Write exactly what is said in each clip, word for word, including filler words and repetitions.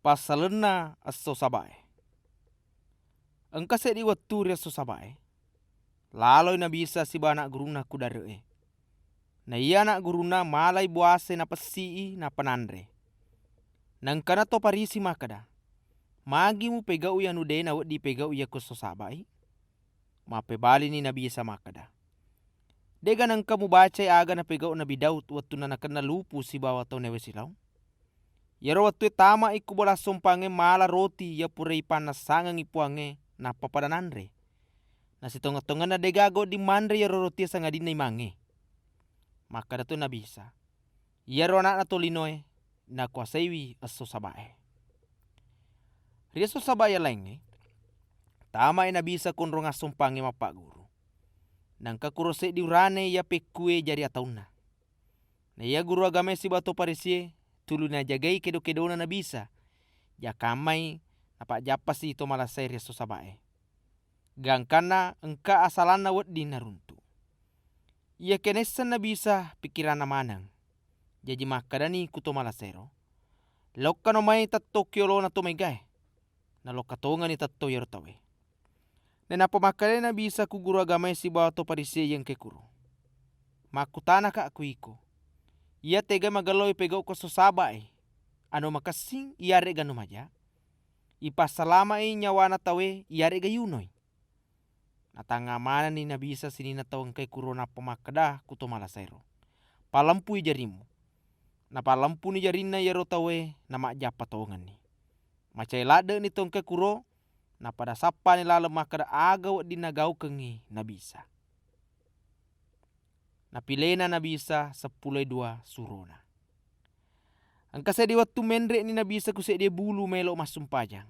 Passalenna esso Sabaé. Engka séddi wettu ri esso Sabaé, laloi Nabi Isa sibawa ana' gurunna ku dare'é. Na iya ana' gurunna malai buasé napessi'i nappa nanré. Naengkana to Farisi makkeda, "Magi mupégau'i anu dé' nawedding ipégau'i iya ko esso Saba'i?" Mappébalini Nabi Isa makkeda, "Dé'ga naengka mubacai aga napégau Nabi Daud wettunna nakenna lupu sibawa tau néwé silaong? Iyaro wettué tama'i ku bola sompangngé mala roti iya pura ipannassangengngi Puwangnge nappa pada nanré. Nasitongeng-tongenna dé'gaga wedding manré iyaro rotié sangadinna imangngé." Makkeda to Nabi Isa, "Iyaro ana'na tolinoé nakuasaiwi esso Sabaé." Ri esso Sabaé laingngé, tama'i Nabi Isa konrong assompangngé mappagguru. Naengka kuro séddi urané iya pékkué jari ataunna. Na iya guru agamaé sibawa to Farisié tuli najagai kédo-kédona Nabi Isa. Jakammai napajjappasi to malasaé ri esso Sabaé. Gangkanna engka asalanna wedding naruntu. Iyakiya naisseng Nabi Isa pikkiranna maneng, jaji makkedani ku to malasaéro, "Lokkano mai tettong ki olona to maégaé." Nalokka tongenni tettong iyaro tauwé. Nainappa makkedai Nabi Isa ku guru agamaé sibawa to Farisié iya engkaé kuro, "Makkutanaka ku iko, iya tégai magello ipégau ko esso Sabaé, anu makessing iyaré'ga anu maja? Ipassalama'i nyawana tauwé iyaré'ga iyunoi?" Natangnga manenni Nabi Isa sininna tau engkaé kuro nappa makkeda ku to malasaéro, "Pallempui jarimmu." Napallempuni jarinna iyaro tauwé namajjappa tongenni. Macai ladde'ni to engkaé kuro, napada sappani laleng makkeda aga wedding nagaukengngi Nabi Isa. Napiléna Nabi Isa seppulo dua surona. Engka séddi wettu ménré'ni Nabi Isa ku séddié bulu maélo massumpajang.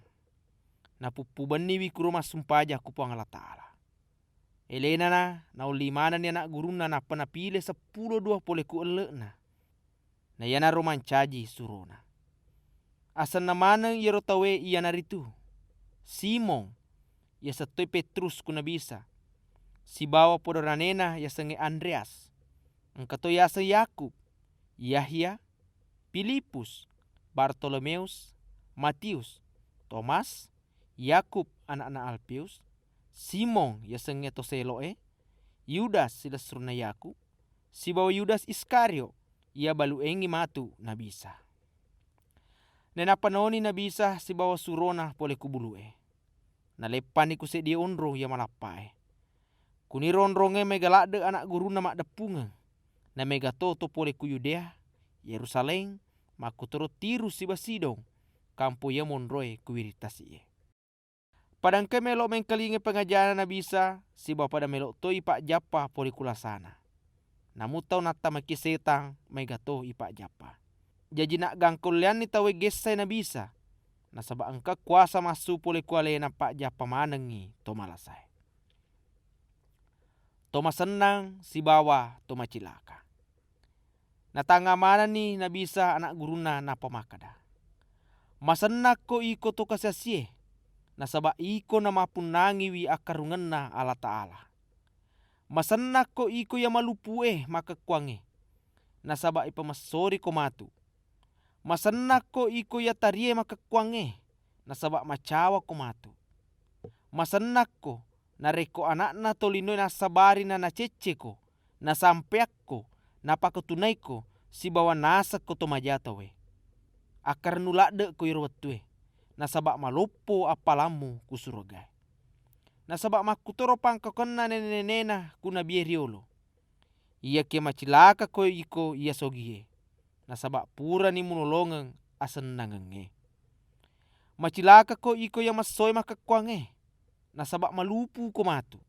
Napuppu benniwi kuro massumpajang ku Puang Allah Taala. Élénana naolli manenni ana' gurunna nappa napilé seppulo dua polé ku elle'na. Na iyanaro mancaji surona. Asenna maneng iyaro tauwé iyanaritu Simon, iyaseng toi Pétrus ku Nabi Isa, sibawa podo ranéna yasengngé Andréas. Engka to yaseng Yakub, Yahya, Filipus, Bartoloméus, Matius, Tomas, Yakub ana'na Alféus, Simon yasengngé to sélo'é, Yudas silessurunna Yakub, sibawa Yudas Iskariot iya balu'éngngi matu Nabi Isa. Nainappa naoni Nabi Isa sibawa surona polé ku bulu'é. Naleppanni ku séddié onrong iya malappaé. Kuniro onrongngé maéga ladde' ana' gurunna maddeppungeng, na maéga to to polé ku Yudéa, Yérusalém, makkutoro Tirus siba Sidon, kampong iya monroé ku wiring tasi'é. Pada engkai maélo méngkalingai pangajana Nabi Isa, sibawa pada maélo toi ipajjappa polé ku lasana. Namu tau nattamaki sétang maéga to ipajjappa. Jaji naggangka ulléanni tauwé gessai Nabi Isa, nasaba engka kuasa massu polé ku aléna pajjappa manengngi to malasaé. To masennang sibawa to macilaka. Natangnga manenni Nabi Isa ana' gurunna nappa makkeda, "Masennakko iko to kasi-asié, nasaba iko namappunnangiwi akkarungenna Allataala. Masennakko iko iya malupué makkekkuwangngé, nasaba ipamessoriko matu. Masennakko iko iya tarié makkekkuwangngé, nasaba macawako matu. Masennakko narékko ana'na tolinoé nassabari na nacéccéko, nasampéyakko, napakatunaiko, sibawa nasekko to maja tauwé. Akkarennu ladde'ko iyaro wettué, nasaba maloppo appalammu ku surugaé. Nasaba makkutoro pangkaukenna néné-nénéna ku nabié riyolo. Iyakiya macilakako iko iya sogié, nasaba purani munolongeng asennangengngé. Macilakako iko iya messoé makkekkuwangngé, nasaba malupuko matu.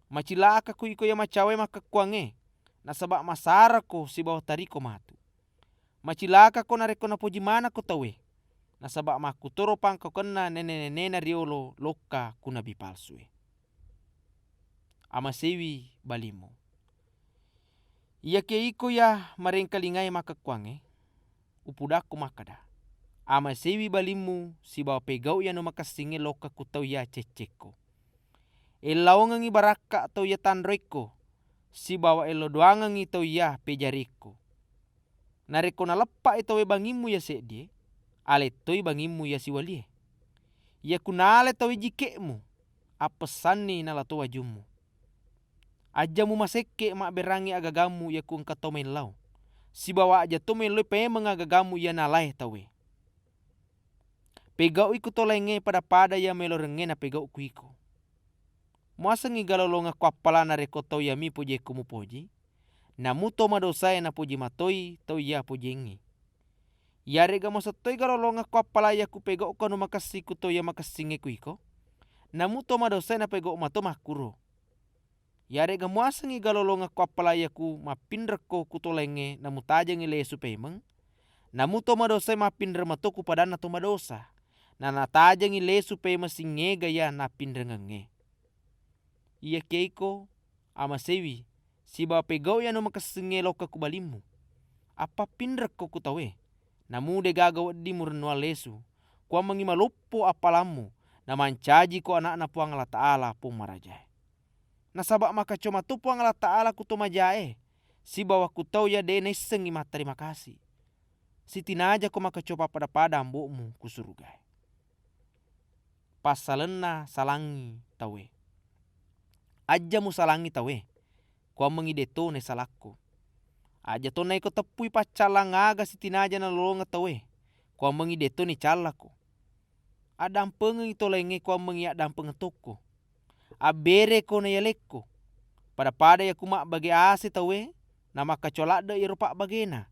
Macilakako iko iya macawaé makkekkuwangngé, nasaba masarako sibawa tariko matu. Macilakako narékko napoji manekko tauwé, nasaba makkutoro pangkaukenna néné-nénéna riyolo lokka ku nabi palsué." Amaséiwi balimmu. Iyakiya iko iya maréngkalingai makkekkuwangngé, upudakko makkeda, amaséiwi balimmu sibawa pégau'i anu makessingngé lokka ku tau iya céccékko. Éllaongengngi barakka tau iya tanroékko, sibawa éllo doangengngi tau iya péjarékko. Narékko naleppa'i tauwé bangimmu iya séddié, alettoi bangimmu iya siwalie. Iyaku nalai tauwe jike'mu, appessanni nala to wajummu. Ajja mumasekke mabberangngi agagammu iyaku engka to mellau, sibawa ajja to melloi paimeng agagammu iya nalae tauwe. Pegau'i ku to laingnge pada-pada iya melorengnge napegau'ku iko. Muasengngi galolongekko appala narekko tau iyami pojekko mupoji, namu to madosae napoji matoi tau iya pojengngi. Iyare'ga muasettoi galolongekko appala iya kupegau'ko anu makessing ku to iya makessingnge ku iko, namu to madosae napegau mato makkuro. Iyare'ga muasengngi galolongekko appala iya ku mappinrekko ku to laingnge namutajengngi lesu paimeng, namu to madosae mappinreng mato ku padanna to madosa, nanatajengngi lesu paimeng singngega iya nappinrengengnge. Iyakiya iko amasewi sibawa pegau'i anu makessingnge lokka ku balimmu. Appappinrekko ku tauwe, namu degaga wedding murennuang lesu, kuammengngi maloppo appalammu, namancajiko ana'na Puang Allah Ta'ala, Puang Marajae. Nasaba makacoma to Puang Allah Ta'ala ku to majae, sibawa ku tau iya de naissengngi mattarima kasi. Sitinajako makacoma pada-pada ambo'mu ku surugae. Passalenna salangngi tauwe. Ajja musalangngi tauwe, kuammengngi deto naisalakko. Ajja to naiko teppui paccallang aga sitinaja nalolongeng tauwe, kuammengngi deto nicallako. Addampengengngi to laingnge kuammengngi addampengeng tokko. Abbereko naiyalekko. Pada-pada iyaku mabbage ase tauwe, namakkacoa ladde iyaro pabbagena.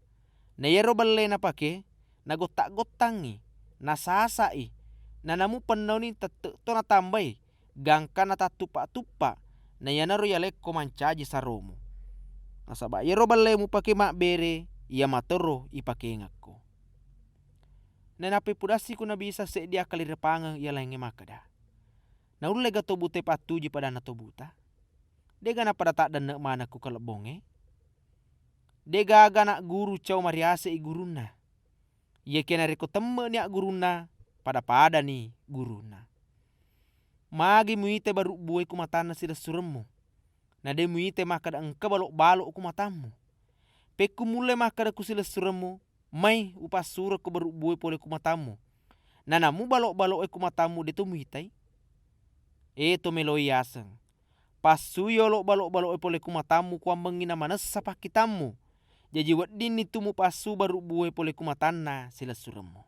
Na iyaro belle napake, nagotta-gottangngi, nasasa'i, nanamu pennauni tette to natambai, gangkanna tattuppa-tuppa, na iyanaro iyalekko mancaji saromu. Nasaba iyaro belle mupake mabbere, iya matoro ipakengekko. Nainappa ipudassi ku Nabi Isa seddi akkalirepangeng iya laingnge makkeda, "Naulle ga to buta ipattuju padanna to buta? Dega napada taddenne maneng ku kalebbongnge? Degaga anak guru cau mariase'i gurunna. Iyakiya narekko temme'ni aggurunna, pada-padani gurunna. Magi muitai barubbue ku matanna silessuremmu, na de muitai makkeda engka balo-balo ku matammu? Pekku mulle makkeda ku silessuremmu, 'Mai, upassurekko barubbue pole ku matammu,' nanamu balo-balo'e ku matammu deto muitai? E to meloi yaseng, passui yolo balo-balo'e pole ku matammu kuammengngi namanessa pakkitammu. Jaji weddinni tu mupassu barubbue pole ku matanna silessuremmu.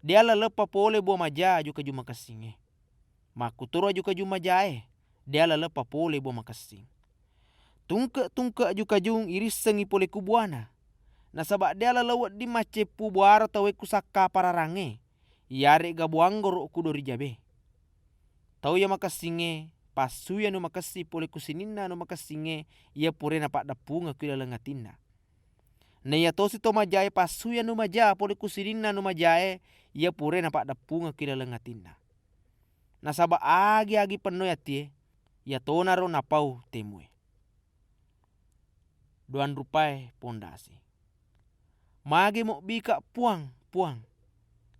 De allaleng papole bua maja aju-kaju makessingnge. Makkutoro aju-kaju majae, de allaleng papole bua makessing. Tungke-tungke aju-kajung irissengngi pole ku buana. Nasaba de allaleng wedding macceppu buaro tauwe ku sakka pararangnge, iyare'ga buanggoro ku dori jabe. Tau iya makessingnge, passui anu makessing pole ku sininna anu makessingnge iya purae napaddeppungeng ku ilaleng atinna. Na iya tosi to majae passui anu maja pole ku sininna anu majae iya purae napaddeppungeng ku ilaleng atinna. Nasaba agi-agi pennoi atie, iyatonaro napau temue." Doang rupae pondasi. Magi mobbika, Puang, Puang,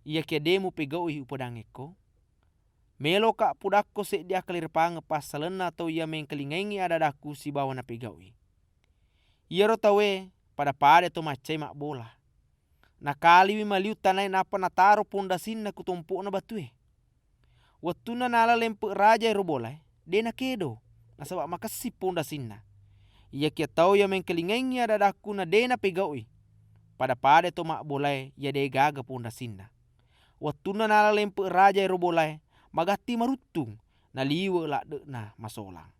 iyakiya de mupegau'i upodangekko? Meloka pudakko seddi akkalirepangeng passalenna tau iya mengkalingaingngi ada-adakku sibawa napegau'i. Iyaro tauwe pada-pada to maccai mabbola. Nakaliwi maliu tanae nappa nataro pondasinna ku tompo'na batue. Wettunna nala lempe raja ero bolae, de nakedo, nasaba makessing pondasinna. Iyakiya tau iya mengkalingaingngi ada-adakku na de napegau'i, pada-pada to mabbolae iya de gaga pondasinna. Wettunna nala lempe raja ero bolae, magatti maruttung, naliwe ladde'na masolang.